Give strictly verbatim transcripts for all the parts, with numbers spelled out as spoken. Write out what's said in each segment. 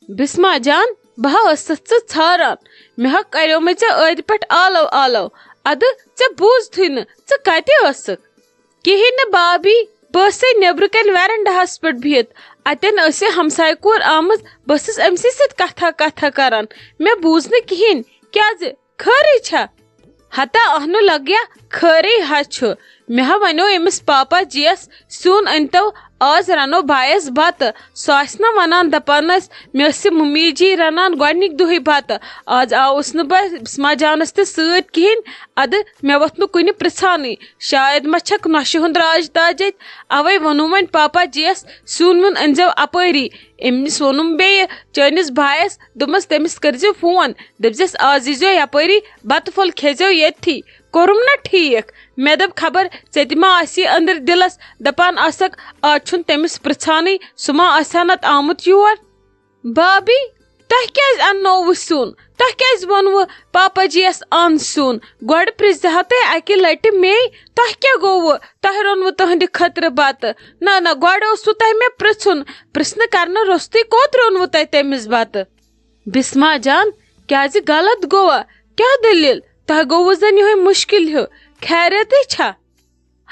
بسما جان، بہٕ ہا ٲسٕتھ ژٕ ژھاران۔ مےٚ ہا کریومے ژےٚ أدۍ پٮ۪ٹھ آلو آلو۔ ادٕ ژےٚ بوٗزتھٕے نہٕ، ژٕ کتہِ ٲسٕکھ؟ کِہیٖنۍ نہٕ بابی، بہٕ ٲسٕے نیٚبرٕ کنہِ ویرنڈاہس پٮ۪ٹھ بِہِتھ۔ اتٮ۪ن ٲس یہِ ہمسایہِ کوٗر آمٕژ، بہٕ ٲسٕس أمۍ سٕے سۭتۍ کتھا کتھا کران۔ مےٚ بوٗز نہٕ کِہیٖنۍ۔ کیازِ؟ خٲرٕے چھا؟ ہتا اہنُ لگیا، خٲرٕے ہا چھُ۔ مےٚ ہا ونیو أمِس پاپا جی یس، سیُن أنۍتو، آز رنو بایس بتہٕ۔ سُہ آسہِ نا ونان، دپان ٲسۍ، مےٚ ٲس یہِ مُمی جی رنان گۄڈنِکۍ دۄہٕے بتہٕ۔ آز آوُس نہٕ بہٕ بسما جانس تہِ سۭتۍ کِہیٖنۍ۔ ادٕ مےٚ ووٚتھ نہٕ کُنہِ پرژھانٕے۔ شاید ما چھکھ نۄشہِ ہُنٛد راج تاج اتہِ۔ اوے ووٚنُم وۄنۍ پاپا جی یس، سیُن ویُن أنۍزیو اپٲری۔ أمِس ووٚنُم بیٚیہِ چٲنِس بایس، دوٚپمس تٔمِس کٔرۍزِ فون، دٔپزٮ۪س آز ییٖزیو یپٲری، بتہٕ پھوٚل کھیزیو ییٚتھی۔ کوٚرُم نا ٹھیٖک؟ مےٚ دوٚپ خبر ژےٚ تہِ ما آسی أنٛدرۍ دِلس، دپان آسکھ آز چھُنہٕ تٔمِس پرژھانٕے، سُہ ما آسہِ ہا نتہٕ آمُت یور۔ بابی، تۄہہِ کیازِ اننووُ سیُن؟ تۄہہِ کیازِ ووٚنوُ پاپا جی یس ان سیُن؟ گۄڈٕ پرژھزِ ہا تُہۍ اکہِ لٹہِ مے، تۄہہِ کیٛاہ گوٚوُ؟ تۄہہِ روٚنوُ تُہنٛدِ خٲطرٕ بتہٕ؟ نہ نہ، گۄڈٕ اوسوُ تۄہہِ مےٚ پرژھُن۔ پرژھنہٕ کرنہٕ روٚستُے کوٚت روٚنوُ تۄہہِ تٔمِس بتہٕ؟ بسما جان، کیازِ غلط گوٚوا؟ کیٛاہ دٔلیٖل؟ تۄہہِ گوٚوُ زن یِہوٚے مُشکِل ہیوٗ؟ خیریتٕے چھا؟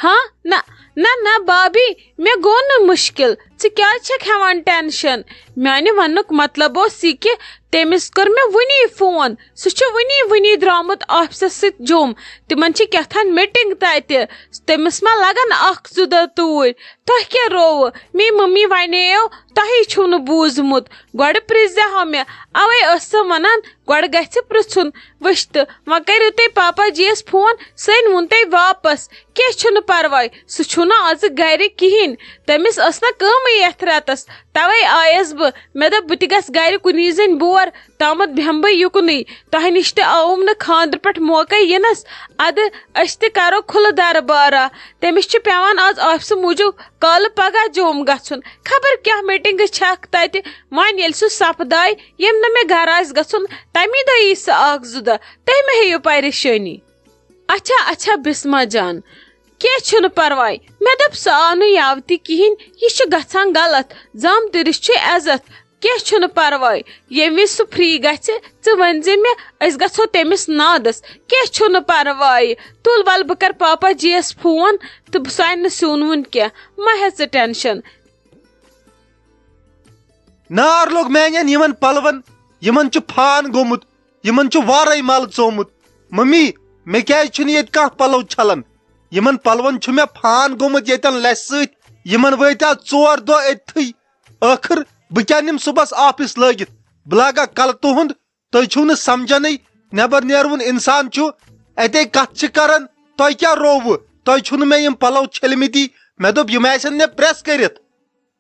ہاں؟ نہ، نہ، نہ بابی، مےٚ گوٚو نہٕ مُشکِل۔ ژٕ کیازِ چھکھ ہٮ۪وان ٹینشن؟ میانہِ وننُک مطلب اوس یہِ کہِ تٔمِس کوٚر مےٚ وُنی فون۔ سُہ چھُ وُنی وُنی درٛامُت آفسس سۭتۍ جوٚم۔ تِمن چھِ کیٛاہ تام میٖٹنگ تتہِ۔ تٔمِس ما لگن اکھ زٕ دۄہ توٗرۍ؟ تۄہہِ کیٛاہ رووُ؟ میٛٲنۍ مٔمی ونییو، تۄہی چھُو نہٕ بوٗزمُت۔ گۄڈٕ پرژھزِ ہا مےٚ۔ اوے ٲسٕم ونان، گۄڈٕ گژھِ پرژھُن۔ وٕچھ تہٕ، وۄنۍ کٔرِو تُہۍ پاپا جی یس فون، سُہ أنۍ وُن تۄہہِ واپس۔ کینٛہہ چھُنہٕ پرواے، سُہ چھُنہٕ آزٕ گرِ کِہیٖنۍ۔ تٔمِس ٲس نہ کٲمٕے یتھ رٮ۪تس، توے آیس بہٕ۔ مےٚ دوٚپ، بہٕ تہِ گژھٕ گرِ کُنی زٔنۍ بور، تامتھ بیٚہمہٕ بہٕ یُکنُے۔ تۄہہِ نِش تہِ آوُم نہٕ خاندرٕ پٮ۪ٹھ موقعے یِنس۔ ادٕ أسۍ تہِ کرو کھُلہٕ دربارا۔ تٔمِس چھُ پٮ۪وان آز آفسہٕ موٗجوٗب کالہٕ پگاہ جوٚم گژھُن۔ خبر کیٛاہ میٖٹنگہٕ چھکھ تتہِ۔ وۄنۍ ییٚلہِ سُہ سپداے، ییٚمہِ دۄہ مےٚ گرٕ آسہِ گژھُن، تمی دۄہ یی سُہ اکھ زٕ دۄہ۔ تُہۍ مہ ہیٚیِو پریشٲنی۔ اچھا، اچھا بسما جان، کینٛہہ چھُنہٕ پرواے۔ مےٚ دوٚپ سُہ آو نہٕ یاوٕ تہِ کِہیٖنۍ، یہِ چھُ گژھان غلط۔ زامتٕرِس چھُ عزت۔ کینٛہہ چھُنہٕ پرواے، ییٚمہِ وِزِ سُہ فری گژھِ، ژٕ ؤنۍ زِ مےٚ، أسۍ گژھو تٔمِس نادس۔ کینٛہہ چھُنہٕ پرواے، تُل ول بہٕ کرٕ پاپا جی یس فون تہٕ سُہ انہِ نہٕ سیُن وُن کینٛہہ، مہ ہےٚ ژٕ ٹینشن۔ نار لوٚگ میانٮ۪ن یِمن پلون، یِمن چھُ فان گوٚمُت، یِمن چھُ وارے مل ژومُت۔ ممی، مےٚ کیازِ چھُنہٕ ییٚتہِ کانٛہہ پلو چھلان؟ یِمن پلون چھُ مےٚ فان گوٚمُت ییٚتٮ۪ن لسہِ سۭتۍ۔ یِمن وٲتۍ آز ژور دۄہ أتتھٕے۔ ٲخٕر بہٕ کیٛاہ نِمہٕ صُبحس آفس لٲگِتھ؟ بہٕ لاگا کلہٕ تُہُنٛد؟ تُہۍ چھِو نہٕ سمجھنٕے، نٮ۪بر نیرُن انسان چھُ۔ اتے کتھ چھِ کران، تۄہہِ کیٛاہ رووُ؟ تۄہہِ چھِو نہٕ مےٚ یِم پلو چھٔلمٕتی۔ مےٚ دوٚپ، یِم آسن مےٚ پریس کٔرِتھ۔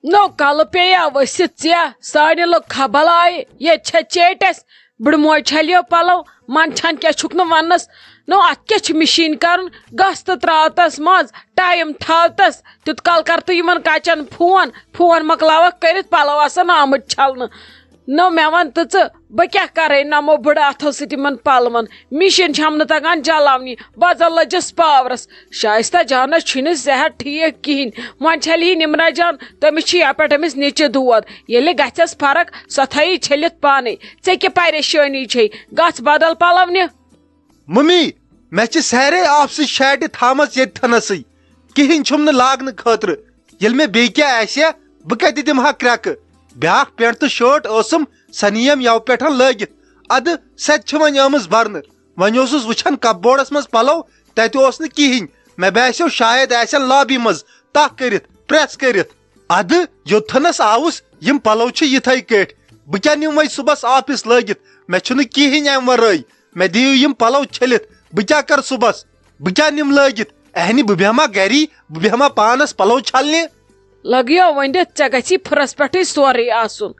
نو کلہٕ پیٚیا ؤسِتھ ژےٚ، سانہِ لوٚگ کھبل آیہِ، ییٚتہِ چھےٚ چیٹۍ اَسہِ، بٕڈٕ موج چھلِیو پلو، منٛدچھان کیٛاہ چھُکھ نہٕ وننس؟ نو اتھ کیٛاہ چھُ مِشیٖن کرُن؟ گس تہٕ تراو تس منٛز، ٹایم تھاو تس، تیوٗت کال کر تہٕ یِمن کچن فون، فون مۄکلاوکھ کٔرِتھ، پلو آسن آمٕتۍ چھلنہٕ۔ نو مےٚ ون تہٕ ژٕ، بہٕ کیٛاہ کرے نمو بٕڈٕ اتھو سۭتۍ یِمن پلون؟ مِشیٖن چھم نہٕ تگان چلاونی، بہٕ زن لٔجس پاورس۔ شایستہ جانس چھُے نہٕ صحت ٹھیٖک کِہینۍ، وۄنۍ چھلہِ یہِ نمرہ جان، تٔمِس چھُ یپٲرۍ أمِس نِچہِ دود، ییٚلہِ گژھٮ۪س فرق، سۄ تھٲیی چھٔلِتھ پانے۔ ژےٚ کیٛاہ پریشٲنی چھے؟ گژھ بدل پلو نہِ۔ ممی، مےٚ چھِ سارے آفسٕچ شیٹہِ تھامژ ییٚتہِ تھنسٕے، کِہیٖنۍ چھُم نہٕ لاگنہٕ خٲطرٕ۔ ییٚلہِ مےٚ بیٚیہِ کینٛہہ آسہِ ہا، بہٕ کتہِ دِمہٕ ہا کرٛٮ۪کہٕ؟ بیٛاکھ پینٹ تہٕ شٲٹ ٲسٕم، سۄ نِیَم یَوٕ پٮ۪ٹھ لٲگِتھ۔ ادٕ سۄ تہِ چھِ وۄنۍ آمٕژ برنہٕ۔ وۄنۍ اوسُس وٕچھان کپ بورڈس منٛز پلو، تتہِ اوس نہٕ کِہیٖنۍ۔ مےٚ باسیو شاید آسن لابی منٛز تکھ کٔرِتھ، پریس کٔرِتھ۔ ادٕ یوٚتتھنس آوُس، یِم پلو چھِ یِتھے کٲٹھۍ۔ بہٕ کیٛاہ نِمہٕ وۄنۍ صُبحس آفس لٲگِتھ؟ مےٚ چھُنہٕ کِہیٖنۍ امہِ ورٲے۔ مےٚ دِیِو یِم پلو چھٔلِتھ، بہٕ کیٛاہ کرٕ صُبحس؟ بہٕ کیٛاہ نِمہٕ لٲگِتھ؟ اہنہِ، بہٕ بیٚہما گری؟ بہٕ بیٚہما پانس پلو چھلنہِ؟ لگیو ؤنِتھ، ژےٚ گژھی پھُرس پٮ۪ٹھٕے سورُے آسُن۔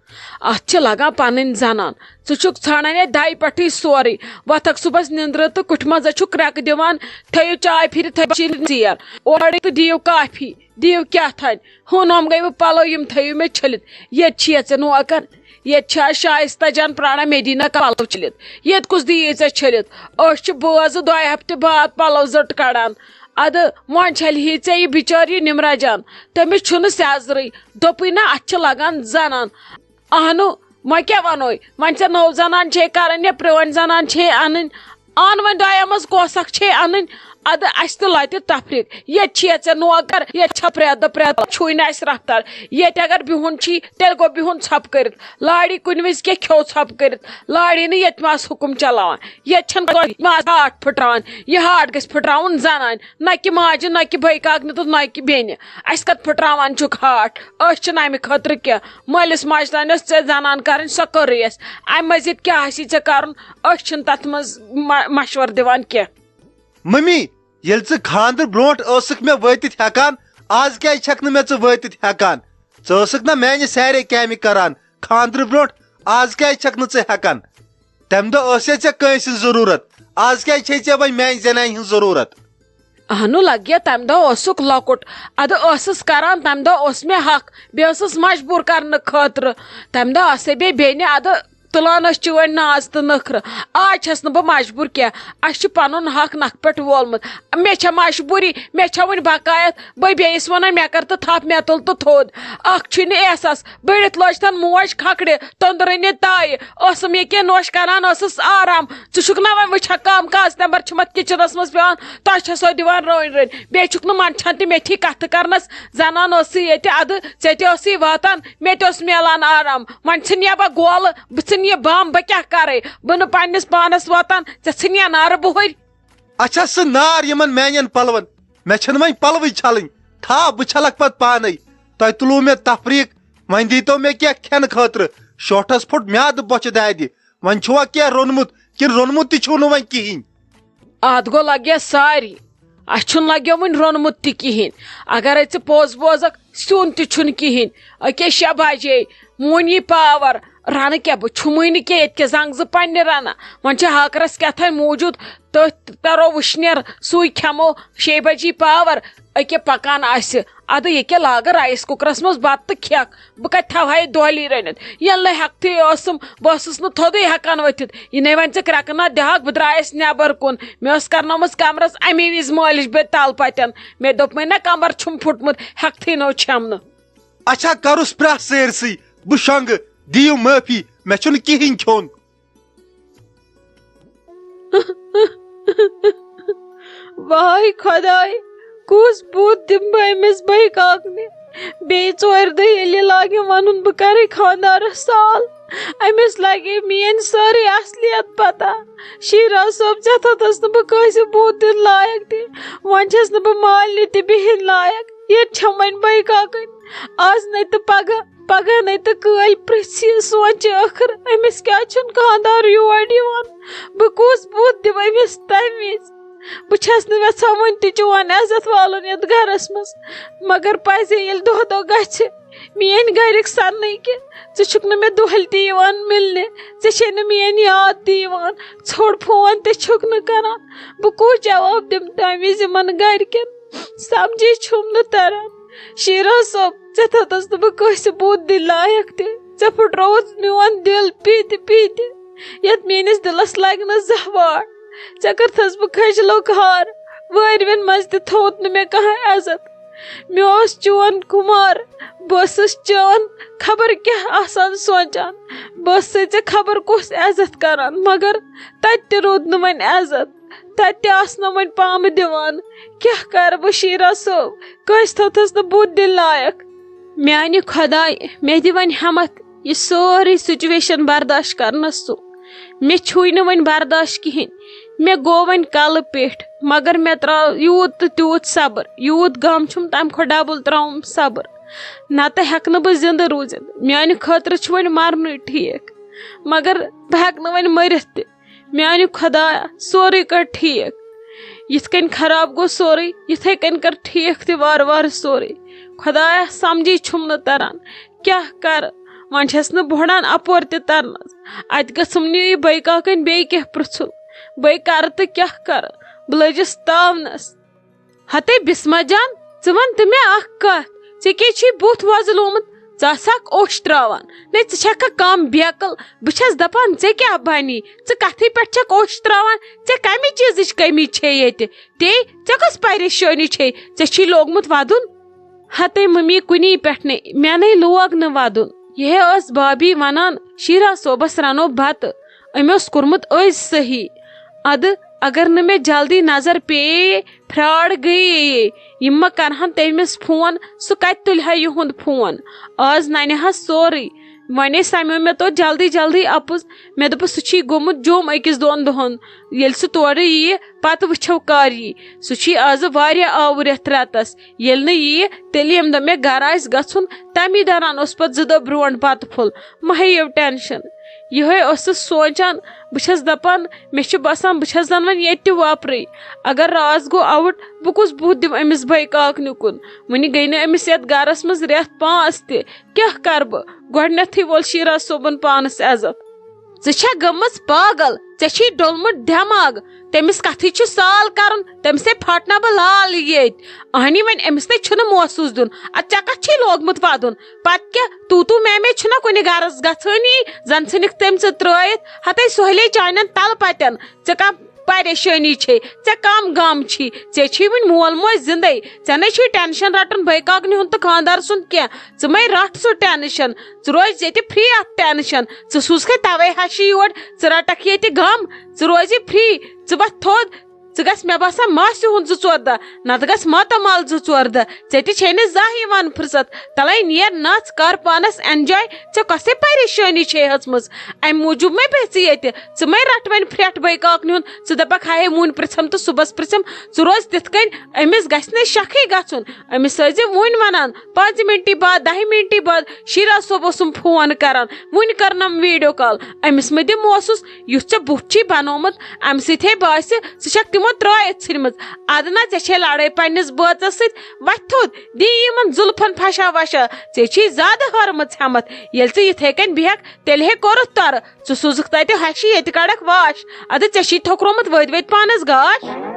اتھ چھِ لگان پنٕنۍ زنان۔ ژٕ چھُکھ ژھانڈان یتھ دَیہِ پٮ۪ٹھٕے سورُے۔ وۄتھکھ صُبحس نِندرٕ تہٕ کُٹھِ منٛز چھُکھ کرٛٮ۪کہٕ دِوان، تھٲیِو چاے پھِرِتھ، تھٲیِو شیٖن ژیر۔ اورٕ تہٕ دِیِو کافی، دِیِو کیٛاہ تھانۍ۔ ہُہ نوٚم گٔیوٕ پلو، یِم تھٲیِو مےٚ چھٔلِتھ۔ ییٚتہِ چھِ یژھِ نوکر، ییٚتہِ چھِ آز شایستہ جان پرٛاران مدیٖنہ پلو چھٔلِتھ۔ ییٚتہِ کُس دِیہِ ژےٚ چھٔلِتھ؟ أسۍ چھِ بٲژ دۄیہِ ہفتہٕ بعد پلو زٔٹ کڑان۔ ادٕ وۄنۍ چھلہِ ہے ژےٚ یہِ بِچٲر یہِ نمرہ جان، تٔمِس چھُنہٕ سیزرٕے۔ دوٚپُے نہ، اتھ چھِ لگان زنان۔ اہنُو، وۄنۍ کیٛاہ وَنو؟ وۄنۍ ژےٚ نٔو زنان چھے کَرٕنۍ یا پرٛٲنۍ زنان چھے اَنٕنۍ؟ اَن وۄنۍ دۄیو منٛز کۄس اَکھ چھے اَنٕنۍ؟ اَدٕ اَسہِ تہِ لَتہِ تفریٖق۔ ییٚتہِ چھِیا ژےٚ نوکر، ییٚتہِ چھا پرٛٮ۪تھ دۄہ پرٛٮ۪تھ دۄہ چھُے نہٕ اَسہِ رفتار۔ ییٚتہِ اگر بِہُن چھی، تیٚلہِ گوٚو بِہُن ژھۄپہٕ کٔرِتھ۔ لاڑی کُنہِ وِزِ کینٛہہ کھیوٚو ژھۄپہٕ کٔرِتھ، لاڑی نہٕ ییٚتہِ ماس حُکُم چلاوان۔ ییٚتہِ چھَنہٕ کٲنٛسہِ ماس ہاٹھ پھٕٹراوان۔ یہِ ہاٹھ گژھِ پھٕٹراوُن زنانہِ، نہ کہِ ماجہِ، نہ کہِ بٔے کاکنہِ تہٕ نہ کہِ بیٚنہِ۔ اَسہِ کَتہِ پھٕٹراوان چھُکھ ہاٹھ؟ أسۍ چھِنہٕ اَمہِ خٲطرٕ کینٛہہ۔ مٲلِس ماجہِ تانۍ ٲس ژےٚ زنان کَرٕنۍ، سۄ کٔرٕے اَسہِ۔ اَمہِ مٔزیٖد کیٛاہ آسی ژےٚ کَرُن؟ أسۍ چھِنہٕ تَتھ منٛز مَ-، مَشوَرٕ دِوان کینٛہہ۔ مٔمی، ییٚلہِ ژٕ خانٛدرٕ برونٛٹھ ٲسٕکھ مےٚ وٲتِتھ ہٮ۪کان، آز کیٛازِ چھَکھ نہٕ مےٚ ژٕ وٲتِتھ ہٮ۪کان؟ ژٕ ٲسٕکھ نا میٛانہِ سارے کامہِ کَران خانٛدرٕ برونٛٹھ، آز کیٛازِ چھَکھ نہٕ ژٕ ہٮ۪کان؟ تَمہِ دۄہ ٲس یا ژےٚ کٲنٛسہِ ہِنٛز ضروٗرت، آز کیٛازِ چھے ژےٚ وۄنۍ میٛانہِ زنانہِ ہٕنٛز ضروٗرت؟ اہنُو لگیا، تمہِ دۄہ اوسُکھ لۄکُٹ، ادٕ ٲسٕس کران، تمہِ دۄہ اوس مےٚ حق، بیٚیہِ ٲسٕس مجبوٗر کرنہٕ خٲطرٕ۔ تمہِ دۄہ آسے بیٚیہِ بیٚنہِ، ادٕ تُلان ٲسۍ چٲنۍ ناز تہٕ نخرٕ۔ آز چھس نہٕ بہٕ مجبوٗر کینٛہہ، اسہِ چھُ پنُن حق نکھٕ پٮ۪ٹھ وولمُت۔ مےٚ چھےٚ مجبوٗری، مےٚ چھےٚ وُنہِ بقایت، بہٕ بیٚیِس ونان مےٚ کر تہٕ تھپھ، مےٚ تُل تہٕ تھوٚد۔ اکھ چھُے نہٕ احساس، بٔڑِتھ لٲج تن موج کھکھرِ، توٚندرٕ نہِ تایہِ۔ ٲسٕم ییٚکیٛاہ نوش کران، ٲسٕس آرام۔ ژٕ چھُکھ نا وۄنۍ وٕچھان کٲم کاز نٮ۪بر چھُم اتھ کچنس منٛز پٮ۪وان، تۄہہِ چھسو دِوان رٲنۍ رٲنۍ۔ بیٚیہِ چھُکھ نہٕ منٛدچھان تہِ میٚٹھی کتھٕ کرنس۔ زنان ٲسٕے ییٚتہِ ادٕ، ژےٚ تہِ ٲسٕے واتان، مےٚ تہِ اوس میلان آرام۔ وۄنۍ ژھٕنیا بہٕ گولہٕ، بہٕ ژھٕنہٕ یہِ بم، بہٕ کیٛاہ کرے؟ بہٕ نہٕ پننِس پانس واتان، ژےٚ ژھٕنیا نارٕ بُہٕرۍ؟ اچھا، سُہ نار یِمن میانٮ۪ن پلون، مےٚ چھنہٕ وۄنۍ پلوٕے چھلٕنۍ۔ تھاو، بہٕ چھلکھ پتہٕ پانے۔ تۄہہِ تُلوٗ مےٚ تفریٖق، وۄنۍ دیٖتو مےٚ کینٛہہ کھٮ۪نہٕ خٲطرٕ۔ شوٹھس پھوٚٹ میادٕ بۄچھِ دادِ۔ وۄنۍ چھُوا کینٛہہ روٚنمُت کِنہٕ روٚنمُت تہِ چھُو نہٕ وۄنۍ کِہیٖنۍ؟ اتھ گوٚو لگیا ساری۔ اسہِ چھُنہٕ لگیومُت روٚنمُت تہِ کِہیٖنۍ۔ اگرے ژٕ پوٚز بوزکھ، سیُن تہِ چھُنہٕ کِہیٖنۍ۔ أکے شےٚ بجے، وُنہِ یی پاور۔ رنہٕ کیٛاہ، بہٕ چھُمٕے نہٕ کینٛہہ، ییٚتہِ کیٛاہ زنٛگہٕ زٕ پننہِ رنہٕ؟ وۄنۍ چھِ ہاکرس کیٛاہ تھانۍ موٗجوٗد، تٔتھۍ کرو وٕشنیر، سُے کھٮ۪مو۔ شیٚیہِ بجہِ یی پاور، أکے پکان آسہِ۔ ادٕ یہِ کیٛاہ لاگہٕ رایس کُکرس منٛز بتہٕ تہٕ کھٮ۪کھ؟ بہٕ کتہِ تھاوہا یہِ دۄہلی رٔنِتھ؟ ییٚلہِ نہٕ ہٮ۪کتھٕے ٲسٕم، بہٕ ٲسٕس نہٕ تھوٚدُے ہٮ۪کان ؤتھِتھ۔ یہِ نے وۄنۍ ژٕ کرٛٮ۪کہٕ ناتھ دِہاکھ، بہٕ درٛایس نٮ۪بر کُن۔ مےٚ ٲس کرنٲومٕژ کمرس امی وِزِ مٲلِش بیٚیہِ تل پتٮ۪ن۔ مےٚ دوٚپمَے نہ، کمر چھُم پھُٹمُت، ہٮ۪کتھٕے نہٕ چھَم نہٕ۔ اچھا، کرُس پرٛاہ سٲرسٕے، بہٕ شۄنٛگہٕ، دِیِو معٲفی، مےٚ چھُنہٕ کِہیٖنۍ کھیوٚن۔ واے خۄداے، کُس بُتھ دِمہٕ بہٕ أمِس بٔے کاکنہِ؟ بیٚیہِ ژورِ دۄہہِ ییٚلہِ یہِ لاگہِ وَنُن بہٕ کَرٕ خانٛدارَس سال، أمِس لَگہِ میٛٲنۍ سٲرٕے اَصلیت پَتہ۔ شیٖرا صٲب، ژےٚ تھوٚتُس نہٕ بہٕ کٲنٛسہِ بُتھ دِنہٕ لایق تہِ، وۄنۍ چھَس نہٕ بہٕ مالنہِ تہِ بِہِنۍ لایق۔ ییٚتہِ چھَم وۄنۍ بٔے کاکٕنۍ، آز نَے تہٕ پَگاہ، پَگاہ نَے تہٕ کٲلۍ پرٛژھِ سونٛچہِ ٲخٕر أمِس کیٛازِ چھُنہٕ خانٛدار یور یِوان؟ بہٕ کُس بُتھ دِمہٕ أمِس تَمہِ وِزِ؟ بہٕ چھَس نہٕ یَژھان وۄنۍ تہِ چون عزت والُن یَتھ گَرَس منٛز، مگر پَزے ییٚلہِ دۄہ دۄہ گژھِ۔ میٛٲنۍ گَرِکۍ سَننٕے کہِ ژٕ چھُکھ نہٕ مےٚ دۄہلہِ تہِ یِوان مِلنہِ، ژےٚ چھے نہٕ میٛٲنۍ یاد تہِ یِوان، ژھوٚٹ فون تہِ چھُکھ نہٕ کَران۔ بہٕ کُس جواب دِمہٕ تَمہِ وِزِ یِمَن گَرِکٮ۪ن؟ سَمجھے چھُم نہٕ تَران۔ شیٖرا صٲب، ژےٚ تھٲوتَس نہٕ بہٕ کٲنٛسہِ بُتھ دِنۍ لایق تہِ۔ ژےٚ پھُٹرووُتھ میون دِل پیٖتہِ پیٖتہِ، یَتھ میٛٲنِس دِلَس لَگہِ نہٕ زانٛہہ واٹھ۔ ژےٚ کٔرتھَس بہٕ کھٔجلُک ہار، وٲرۍوٮ۪ن منٛز تہِ تھوٚوُتھ نہٕ مےٚ کانٛہہ عزت۔ مےٚ اوس چون خُمار، بہٕ ٲسٕس چٲنۍ خبر کیٛاہ آسان سونٛچان۔ بہٕ ٲسسَے ژےٚ خبر کُس عزت کَران، مگر تَتہِ تہِ روٗد نہٕ وۄنۍ عزت۔ تَتہِ تہِ آسہٕ نہٕ وۄنۍ پامہٕ دِوان۔ کیٛاہ کَرٕ بہٕ شیٖرا صٲب؟ کٲنٛسہِ تھٲوتھَس نہٕ بُتھ دِنۍ لایق۔ میٛانہِ خۄداے، مےٚ دِ وۄنۍ ہٮ۪مَتھ یہِ سٲرٕے سُچویشَن برداش کَرنَس سُہ۔ مےٚ چھُے نہٕ وۄنۍ برداش کِہیٖنۍ۔ مےٚ گوٚو وۄنۍ کَلہٕ پیٚٹھ، مگر مےٚ ترٛاو یوٗت تہٕ تیوٗت صبر، یوٗت غم چھُم تَمہِ کھۄتہٕ ڈبل ترٛاوُم صبر۔ نَتہٕ ہٮ۪کہٕ نہٕ بہٕ زِندٕ روٗزِتھ۔ میٛانہِ خٲطرٕ چھُ وۄنۍ مَرنُے ٹھیٖک، مگر بہٕ ہٮ۪کہٕ نہٕ وۄنۍ مٔرِتھ تہِ۔ میٛانہِ خۄدایا، سورُے کر ٹھیٖک۔ یِتھ کٔنۍ خراب گوٚو سورُے، یِتھَے کٔنۍ کر ٹھیٖک تہِ وارٕ وارٕ سورُے۔ خۄدایا، سمجھی چھُم نہٕ تران، کیٛاہ کرٕ؟ وۄنۍ چھَس نہٕ بۄہڑان اَپور تہِ ترنَس۔ اَتہِ گٔژھٕم نہٕ یہِ بٔے کاکَنۍ بیٚیہِ کینٛہہ پرٛژھُن۔ بٔے کرٕ تہٕ کیٛاہ کرٕ؟ بہٕ لٔجِس تاونَس۔ ہتے بسمہ جان، ژٕ وَن تہٕ مےٚ اکھ کتھ، ژےٚ کیٛازِ چھُے بُتھ وۄزلومُت؟ ژٕ آسہٕ ہاکھ اوٚش ترٛاوان۔ نے، ژٕ چھکھا کم بیقل؟ بہٕ چھس دپان، ژےٚ کیٛاہ بنی؟ ژٕ کتھٕے پٮ۪ٹھ چھکھ اوٚش ترٛاوان؟ ژےٚ کمہِ چیٖزٕچ کٔمی چھے ییٚتہِ؟ تے، ژےٚ کۄس پریشٲنی چھے؟ ژےٚ چھُے لوگمُت ودُن۔ ہتے ممی، کُنی پٮ۪ٹھ نے، مےٚ نے لوگ نہٕ ودُن۔ یِہے ٲس بابی وَنان، "شیرا صٲبَس رَنو بَتہٕ، أمۍ اوس کوٚرمُت أزۍ صحیح۔ اَدٕ اگر نہٕ مےٚ جلدی نظر پیٚیے، فراڈ گٔیے، یِم ما کَرٕہَن تٔمِس فون، سُہ کَتہِ تُلہِ ہا یِہُنٛد فون؟ آز نَنہِ ہا سورُے۔" وۄنے سمیو مےٚ توٚت جلدی جلدی اَپُز۔ مےٚ دوٚپُس، "سُہ چھی گوٚمُت جوٚم أکِس دۄن دۄہَن۔ ییٚلہِ سُہ تورٕ یِیہِ، پَتہٕ وٕچھو کَر یی۔ سُہ چھی آزٕ واریاہ آوُر یَتھ رٮ۪تَس۔ ییٚلہِ نہٕ یِیہِ، تیٚلہِ ییٚمہِ دۄہ مےٚ گَرٕ آسہِ گژھُن، تَمی دوران اوس پَتہٕ زٕ دۄہ برونٛٹھ بَتہٕ پھوٚل۔ مہ ہیٚیِو ٹٮ۪نشَن۔" یِہوٚے ٲسٕس سونٛچان۔ بہٕ چھَس دَپان، مےٚ چھُ باسان، بہٕ چھَس زَن وۄنۍ ییٚتہِ تہِ وۄپرٕے۔ اگر راز گوٚو آوُٹ، بہٕ کُس بُتھ دِمہٕ أمِس بٔے کاکنہِ کُن؟ وٕنہِ گٔے نہٕ أمِس یَتھ گَرَس منٛز رٮ۪تھ پانٛژھ تہِ۔ کیٛاہ کَرٕ بہٕ؟ گۄڈٕنٮ۪تھٕے وول شیرا صٲبُن پانَس عزت۔ "ژٕ چھَکھ گٔمٕژ پاگل، ژےٚ چھی ڈوٚلمُت دٮ۪ماغ۔ تٔمِس کَتھٕے چھُ سال کَرُن، تٔمِس ہے پھاٹناو بہٕ لال ییٚتۍ۔ اَہنی وۄنۍ أمِس نے چھُنہٕ محسوٗس دیُن، اَدٕ ژےٚ کَتھ چھی لوگمُت وَدُن؟ پَتہٕ کیٛاہ، تُو تُو میں میں چھُنہ کُنہِ غرض گژھٲنی، زَن ژھٕنِکھ تٔمۍ ژٕ ترٛٲیِتھ، ہَتَے سُہلے چانٮ۪ن تَلہٕ پَتٮ۪ن۔ ژےٚ کانٛہہ پریشٲنی چھے، ژےٚ کم غم چھی، ژےٚ چھی وٕنہِ مول موج زِندَے۔ ژےٚ نے چھُے ٹٮ۪نشَن رَٹُن بٲے کاکنہِ ہُنٛد تہٕ خانٛدار سُنٛد کینٛہہ۔ ژٕ مَے رَٹ سُہ ٹٮ۪نشَن، ژٕ روزِ ییٚتہِ فری اَتھ ٹٮ۪نشَن۔ ژٕ سوٗزکھَے تَوَے ہَشہِ یور، ژٕ رَٹَکھ ییٚتہِ غم، ژٕ روزِ فری، ژٕ وَتھ تھوٚد۔ ژٕ گژھ مےٚ باسان ماسہِ ہُنٛد زٕ ژور دۄہ، نَتہٕ گژھ ماتامال زٕ ژور دۄہ۔ ژےٚ تہِ چھے نہٕ زانٛہہ یِوان فرصت۔ تَلَے نیر نَژ، کَر پانَس اٮ۪نجاے، ژےٚ کۄسٕے پریشٲنی چھے ۂژمٕژ؟ اَمہِ موٗجوٗب مَے بیٚہہ ژٕ ییٚتہِ۔ ژٕ مَے رَٹ وۄنۍ پھرٛٮ۪ٹھ بٲے کاکنہِ ہُنٛد، ژٕ دَپَکھ، "ہاے ہے، وٕنۍ پرٛژھم تہٕ صُبحَس پرٛژھم۔" ژٕ روز تِتھ کٔنۍ، أمِس گژھِ نہٕ شَکھٕے گژھُن۔ أمِس ٲسۍ زِ وٕنۍ وَنان، پانٛژِ مِنٹی بعد، دَہہِ مِنٹی بعد شیرا صٲب اوسُم فون کَران، وٕنۍ کٔرنَم ویٖڈیو کال۔ أمِس مہٕ دِ محسوٗس، یُتھ ژےٚ بُتھ چھی بَنومُت، اَمہِ سۭتۍ ہے باسہِ ژٕ چھَکھ تِمو ترٛٲیِتھ ژھٕنمٕژ۔ اَدٕ نہ، ژےٚ چھے لَڑٲے پنٛنِس بٲژَس سۭتۍ، وۄتھِ تھوٚد، دِ یِمَن زُلفَن پھَشا وَشا، ژےٚ چھی زیادٕ ہٲرمٕژ ہٮ۪مَتھ۔ ییٚلہِ ژٕ یِتھَے کٔنۍ بیٚہَکھ، تیٚلہِ ہے کوٚرُتھ تۄرٕ۔ ژٕ سوٗزُکھ تَتہِ ہَشہِ، ییٚتہِ کَڑَکھ واش۔ اَدٕ ژےٚ چھی تھوٚکرومُت ؤدۍ ؤدۍ پانَس گاش۔